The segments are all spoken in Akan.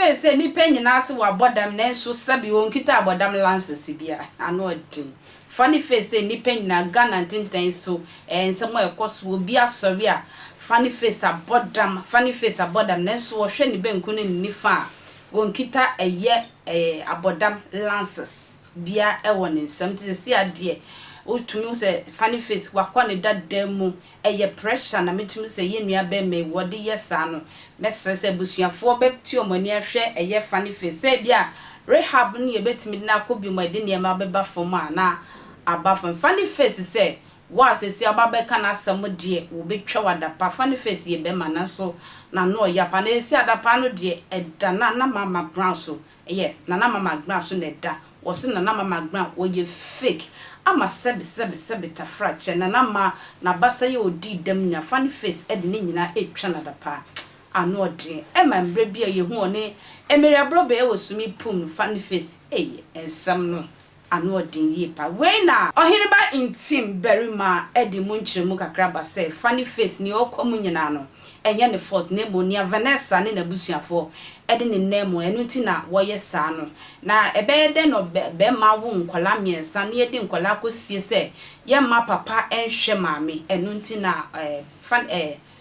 Face sɛ nnipa nyinaa se wabɔ dam nanso sɛbe ɔnkita abɔdam lances bia. Ano ɔden. Funny Face sɛ nnipa nyinaa Ghana ntentan so ɛɛ nsɛm a ɛkɔ so obi asɔre a Funny Face abɔ dam, Funny Face abɔ dam nanso wɔhwɛ ne benkum ne ne nifa a ɔnkita ɛyɛ ɛɛ abɔdam lances bia ɛwɔ ne nsam nti sɛsi adeɛ wotumi hu sɛ Funny Face wakɔ ne dada mu. Ɛyɛ pressure na metumi sɛ yɛn nua bɛɛma yi wɔde yɛ saa no. Mɛsrɛ sɛ abusuafoɔ bɛte wɔn ani ahwɛ ɛyɛ Funny Face sɛ ebia rehab no yɛbɛtumi de no akɔ biom a ɛde nneɛma bɛba fam a na aba fam. Funny Face sɛ wo a seesei woaba bɛka n'asɛm deɛ wɔbɛtwa wo adapa. Funny Face yɛ bɛɛma nanso n'ano ɔya paa na seesei adapa no deɛ ɛda Nana Mama Brown so. Ɛyɛ Nana Mama Brown so na ɛda. Wɔse Nana Mama Brown ɔyɛ fake ama sɛbe sɛbe sɛbe tafra kyɛ Nana ma nabasa yɛ ɔdii dɛm nya Funny Face de ne nyinaa ɛtwa no adapaa ano ɔden ɛma mmerɛ bi a yɛhu ɔne Emery Abrobey ɛwɔ sumi pool no Funny Face ei nsɛm no ano ɔden yie paa wei na Ɔheneba Ntim barima de mu nkyerɛmu kakra ba sɛ Funny Face nea ɔkɔ mu nyinaa no ɛnyɛ ne fault na mmom nea Vanessa ne n'abusuafoɔ de ne nan mu ɛno nti na wɔyɛ saa no. Na ɛbɛyɛ dɛn na ɔbarima awo nkwadaa mmiɛnsa na yɛde nkwadaa akɔsie sɛ yɛmma papa nhwɛ maame ɛno nti na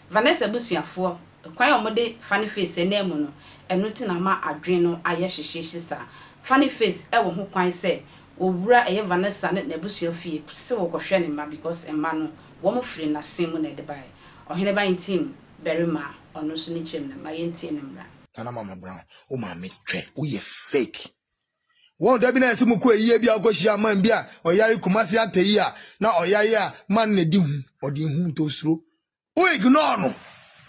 Vanessa abusuafoɔ kwan a wɔde Funny Face nan mu no ɛno nti na ama adwene no ayɛ hyehyeehye saa. Funny Face wɔ ho kwan sɛ ɔwura ɛyɛ Vanessa ne n'abusua fie sɛ wɔkɔhwɛ ne mma because mma no wɔn firi n'asen mu na ɛde baeɛ. Ɔheneba Ntim barima ɔno nso ne kyerɛ mu no ma yɛntie ne mmra. Nana Mama Brown, wo maame twɛ, woyɛ fake. Wɔn da bi na yɛsɛ mokɔ ayie bi a wokɔhyia man bi a ɔyare Kumasi atɛ yi a na ɔyare a man na di hu, ɔde hu nti osuro. Wo ignore no.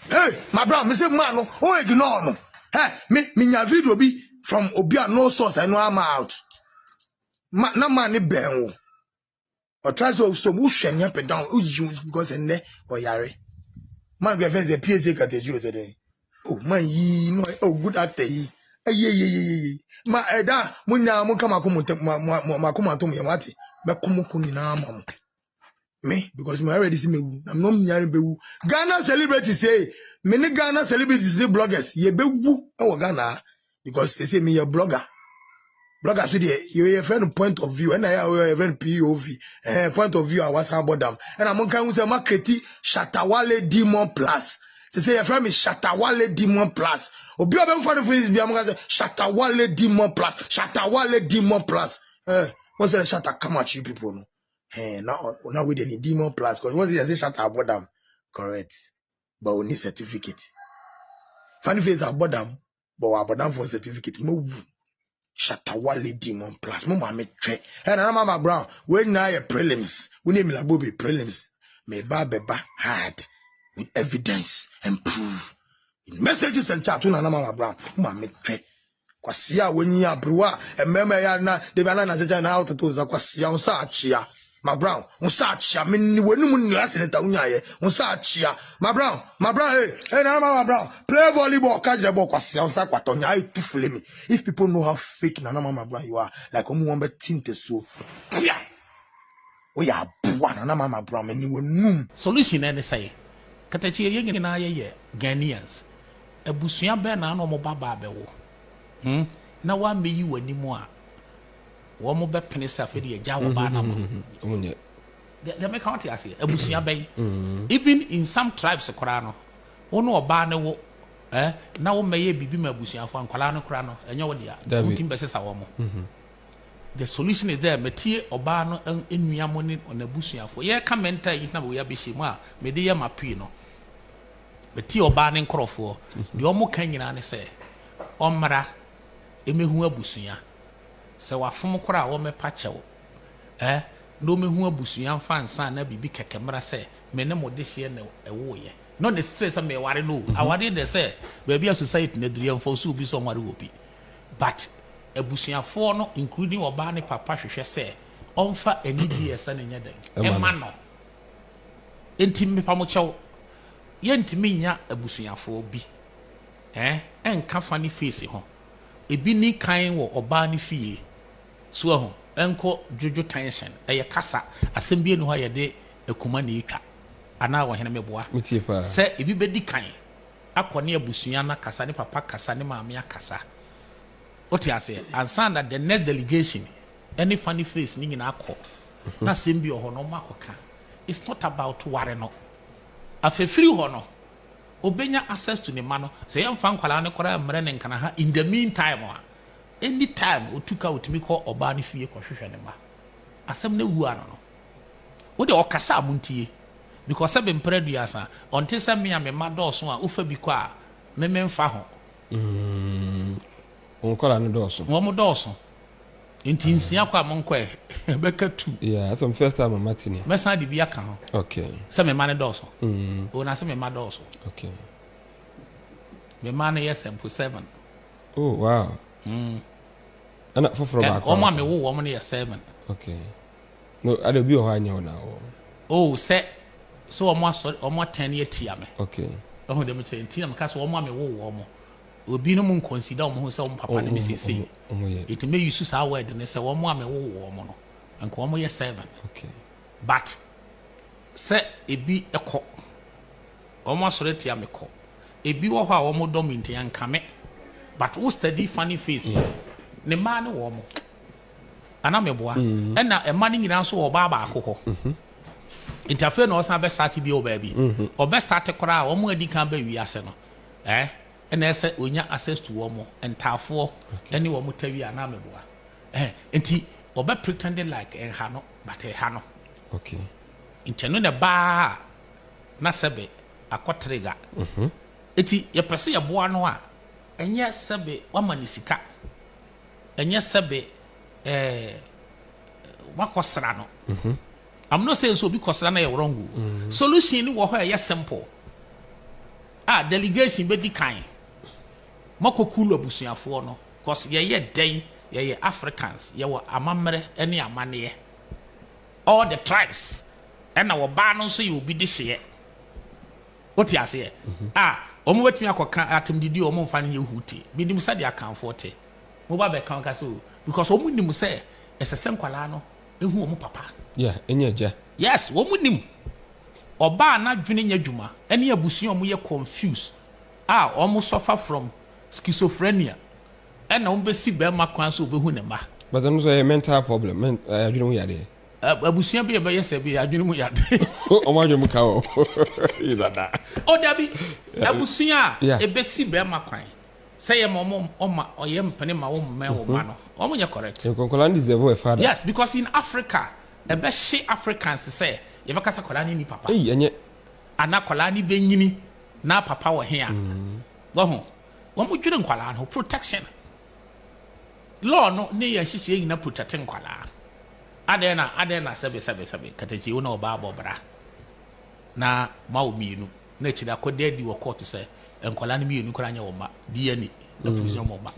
Hey, my brown, me say man no, wo ignore no. Hey, me me nya video bi from obi a no source ɛno ama out. Ma na man ne bɛn wo. Ɔtra sɛ ɔsɔ mu wohwɛ ne up and down woyi wo because ɛnnɛ ɔyare. Man bi afɛn sɛ PSA katakyi o sɛ dɛn. Oh man yi no oh good actor yi. Ayeyeyeye. Ma ɛda mo nyinaa mo nka mako mo ntɛm mo mako mo atom yɛ mo ate. Mɛko mo ko nyinaa ma mo. Me because me already see mewu na me nom nyinaa bewu. Ghana celebrities eh me ne Ghana celebrities ne bloggers yɛ bewu ɛwɔ Ghana because they say me yɛ blogger. Blogger so deɛ yɛ yɛfrɛ no point of view ɛna yɛ yɛfrɛ no POV ɛɛ point of view a wasan abɔ dam ɛna mo nka ho sɛ mo akreti Shatawale Demon Plus sɛ sɛ yɛfrɛ me Shatawale Demon Plus obi a ɔbɛnfa no firi bi a mo ka sɛ Shatawale Demon Plus Shatawale Demon Plus ɛɛ wɔn sɛ Shata come at you people no ɛɛ na na wei deɛ ne Demon Plus cause wɔn sɛ yɛsɛ Shata abɔ dam correct but oni certificate Funny Face abɔ dam. Bɔ wɔ abɔdamfoɔ certificate ma wu. Shatta Wale Demon Plus mo maame twɛ. Ɛ Nana Mama Brown wei nyinaa yɛ prelims. Wo ne Emila Bobe prelims. Me ba bɛba hard with evidence and proof. With messages and chat wo Nana Mama Brown mo maame twɛ. Kwasia a wanyi aberewa a mmarima ɛyɛ na debi ana na sɛ na wototo nsa kwasia wo nsa akyea. Ma Brown, wo nsa akyea me ne w'anim nnua seneta wonyaeɛ wo nsa akyea Ma Brown, Ma Brown, hey, hey, Nana Mama Brown, play volleyball, ka kyerɛ bɔ kwasea wo nsa kwatɔ nyaa etu file me. If people know how fake Nana Mama Brown you are, like ɔmo wɔn bɛ ti ntasuo. Pua! Woyɛ aboa Nana Mama Brown, me ne w'anum. Solution no ne sɛn? Katakyie yɛn nyinaa yɛyɛ Ghanaians. Abusua bɛn na na wɔn ba baa bɛwo hmm na woammɛyi w'anim a wɔn bɛpene sɛ afei deɛ gya wɔ baa no ama wo. Deɛ meka wote aseɛ? Abusua bɛn? Even in some tribes koraa no, wo ne ɔbaa no wo eh, na wo mmɛyɛ biribi ma abusuafoɔ a, nkwadaa no koraa no, ɛnyɛ wo dea. Wɔn tumi bɛsesa wɔn. The solution is there, matie ɔbaa no nua mo ne n'abusuafoɔ. Yɛreka mental yi na wei abɛhyɛ mu a, mede yɛ mapui no. Matie ɔbaa ne nkorɔfoɔ. Deɛ wɔn ka nyinaa ne sɛ, ɔmmra mmɛhu abusua. Sɛ wafom koraa a, wɔmmɛpa kyɛw. Eh, na ɔmmɛhu abusua mfa nsa anaa biribi kɛkɛ mmra sɛ me ne mo dehyeɛ na ɛwoeɛ. Not necessarily sɛ meware no o. Awareɛ deɛ sɛ baabi a society no aduru yɛmfa so obi sɛ ɔnware obi. But abusuafoɔ no including ɔbaa ne papa hwehwɛ sɛ ɔmfa anidie a ɛsɛ no nyɛ dɛn? Ɛma no. Enti mepa mo kyɛw, yɛntumi nnya abusuafoɔ bi eh, ɛnka funny face ho. Ebi ni kan wɔ ɔbaa no fie. So wahu? Ɛnkɔ dwodwo tension. Ɛyɛ kasa. Asɛm biara nni hɔ a yɛde akuma na etwa. Anaa ɔhene meboa? Metie paa. Sɛ ebi bɛdi kan akɔ ne abusua no akasa, ne papa akasa, ne maame akasa. Wote aseɛ? Ansa na the next delegation ɛne funny face ne nyinaa kɔ na asɛm bi wɔ hɔ no wɔn akɔka. It's not about ware no. Afei firi hɔ no, obenya access to ne mma no. Sɛ yɛmfa nkwadaa no koraa mmrɛ no Nkraha in the meantime a, anytime otu ka otumi kɔ ɔbaa no fie kɔhwehwɛ ne mma. Asɛm no awu ano no. Wo deɛ ɔkasa a montie. Because sɛbe mprɛ aduasa, ɔnte sɛ me a me mma dɔɔso a wofa bi kɔ a, me memfa ho. Mm, wo nkwadaa no dɔɔso. Wɔn dɔɔso. Nti nsia kɔ a monkɔ ɛ, ɛbɛka tu. Yeah, that's the first time mama ti ni. Mɛsan de bi aka ho. Okay. Sɛ me mma no dɔɔso. Mm. O na sɛ me mma dɔɔso. Okay. Me mma no yɛ sɛ mpo seven. Oh wow. Mm. Ɛna foforɔ baako. Wɔn a mewo wɔn no yɛ seven. Okay. No, ada obi wɔ hɔ anyɛ wo na wɔ. Oh, sɛ sɛ wɔn asɔre wɔn atɛn no atia me. Okay. Ɛho dɛm kyerɛ nti na meka sɛ wɔn a mewo wɔn. Obi no mu nconsider wɔn ho sɛ wɔn papa ne me seesei. Nti me use saa word no sɛ wɔn a mewo wɔn no nka wɔn yɛ seven. Okay. But sɛ ebi kɔ wɔn asɔre atia me kɔ. Ebi wɔ hɔ a wɔn dɔ me nti ɛnka me. But wo study funny face yi ne mmaa ne wɔn. Ana meboa? Ɛna mma no nyinaa nso wɔ ɔbaa baako hɔ. Nti afei na ɔsan bɛ start bi wɔ baabi. Ɔbɛ start koraa a wɔn adi kan bɛ wiase no. Eh, ɛna ɛsɛ onya access to wɔn ntaafoɔ ɛne wɔn tawi anaa meboa. Eh, nti ɔbɛ pretend like ɛnha no but ɛha no. Okay. Nti ɛno na ɛbaa a na sɛbe akɔ trigger. Nti yɛpɛ sɛ yɛboa no a ɛnyɛ sɛbe wama ne sika. Ɛnyɛ sɛbe eh, wakɔsra no. I'm not saying sɛ obi kɔsra no yɛ wrong o. Mm. Solution no wɔ hɔ a ɛyɛ simple. A delegation bɛdi kan. Moakɔ kulu abusuafoɔ no. Cause yɛyɛ dɛn, yɛyɛ Africans, yɛwɔ amammerɛ ne amanneɛ. All the tribes. Ɛna ɔbaa no nso yɛ obi dehyeɛ. Wote aseɛ? A, wɔn bɛtumi akɔka atemdidi a wɔn mfa no nyɛ hute. Menim sɛdeɛ Akanfoɔ te. Moba bɛka wɔka sɛ o, because wɔn nim sɛ ɛsɛ sɛ nkwadaa no ehu wɔn papa. Yeah, ɛnyɛ agya. Yes, wɔn nim. Ɔbaa a n'adwene nyɛ adwuma ɛne abusua a wɔn yɛ confused a wɔn suffer from schizophrenia ɛna wɔn bɛsi bɛrima kwan sɛ ɔbɛhu ne mma. But ɛno nso ɛyɛ mental problem, men, adwene mu yadeɛ. Abusua bi a ɛbɛyɛ sɛ bi adwene mu yadeɛ. Wɔn adwene mu ka o. Dada. O dabi, abusua a ɛbɛsi bɛrima kwan sɛ yɛ ma wɔn ɔma ɔyɛ mpene ma wɔn mmɛn wɔn mma no, wɔn nyɛ correct. Nkwadaa no deserve a father. Yes, because in Africa, ɛbɛhye Africans sɛ yɛbɛka sɛ akwadaa no nni papa. Ei, ɛnyɛ. Anaa akwadaa no bɛnyini na papa wɔ he a. Wahu? Wɔn dwene nkwadaa no ho, protection. Law no ne yɛn nhyehyɛeɛ nyina protect nkwadaa. Adɛn na adɛn na sɛbe sɛbe sɛbe katakyi wo na ɔbaa bɔ bra na moawo mmienu na akyire akɔda adi wɔ court sɛ nkwadaa no mmienu koraa nyɛ wɔn mma DNA approve sɛ wɔn mma.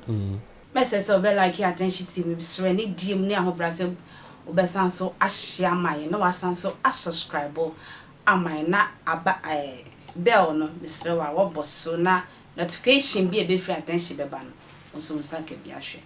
Mɛsrɛ sɛ wobɛ like Attention TV mesrɛ ne die mu ne ahobrɛase wobɛsan nso ahyɛ ama yɛn na wasan nso asubscribe ama yɛn na aba ɛɛ bell no mesrɛ wo a wɔbɔ so na notification bi a ɛbɛfiri Attention bɛba no wo nso wo nsa ka bi ahwɛ.